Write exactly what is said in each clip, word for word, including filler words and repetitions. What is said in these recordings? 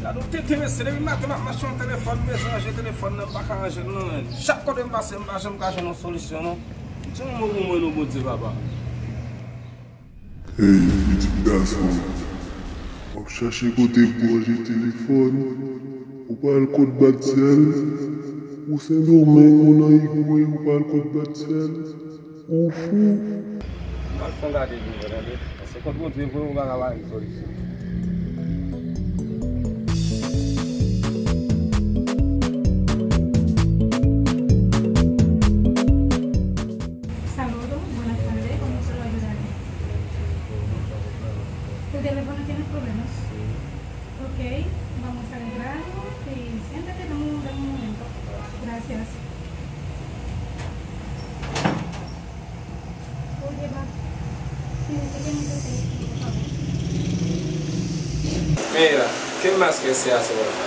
Gade yon tenten mesye, depi maten m ap mache yon telefòn, m bezwen ranje telefòn nan, m pa ka ranje l non. Chak kote m pase, m pa janm ka jwenn yon solisyon non. Di yon mo pou mwen non Bondye papa. Hey, pitit gason, w ap chache kote pou ranje telefòn, ou pral kot Batsèl, ou Sendomeng, ou nan Igwe, ou pral kot Batsèl, ou fou. Al fè gade vre, tande. Paske kot Bondye vre, ou pa ka pa jwenn solisyon. Saludos, buenas tardes, ¿cómo se lo ayudaré? El teléfono tiene problemas. Ok, vamos a arreglarlo y siéntate, dame un, dame un momento. Gracias. Oye, va. Necesito mi teléfono, por favor. Mira, ¿qué más que se hace por acá?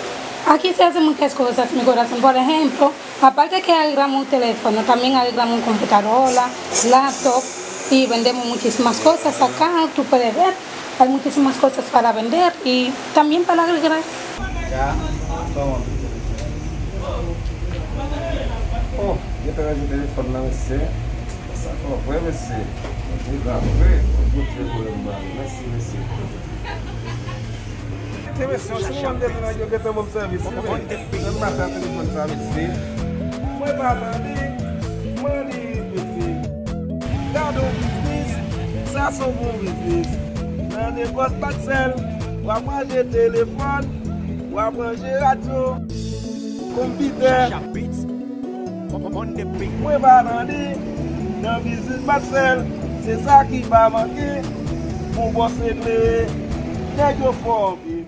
Aquí se hacen muchas cosas, mi corazón. Por ejemplo, aparte que arreglamos un teléfono, también arreglamos un computadora, laptop y vendemos muchísimas cosas acá, tú puedes ver. Hay muchísimas cosas para vender y también para arreglar. Ya, toma. Oh, yo te ranje telefòn nan, mesye. Sa fò vre, mesye. Mwen te la vre. Mwen te vre, mwen. Mèsi, mesye. Te mesye, si mwen depi nan yo gentan ban m sèvis, wi, men. Nan maten telefòn sa, mesye. Mwen pa tande, mwen li repete. Gade yon biznis, sa se yon bon biznis. Nan negòs Batsèl, w ap ranje telefòn, w ap ranje radyo, konpitè. Mwen pa tande, nan biznis Batsèl, se sa ki pa manke pou bòs eklere. Nèg yo fò anpil.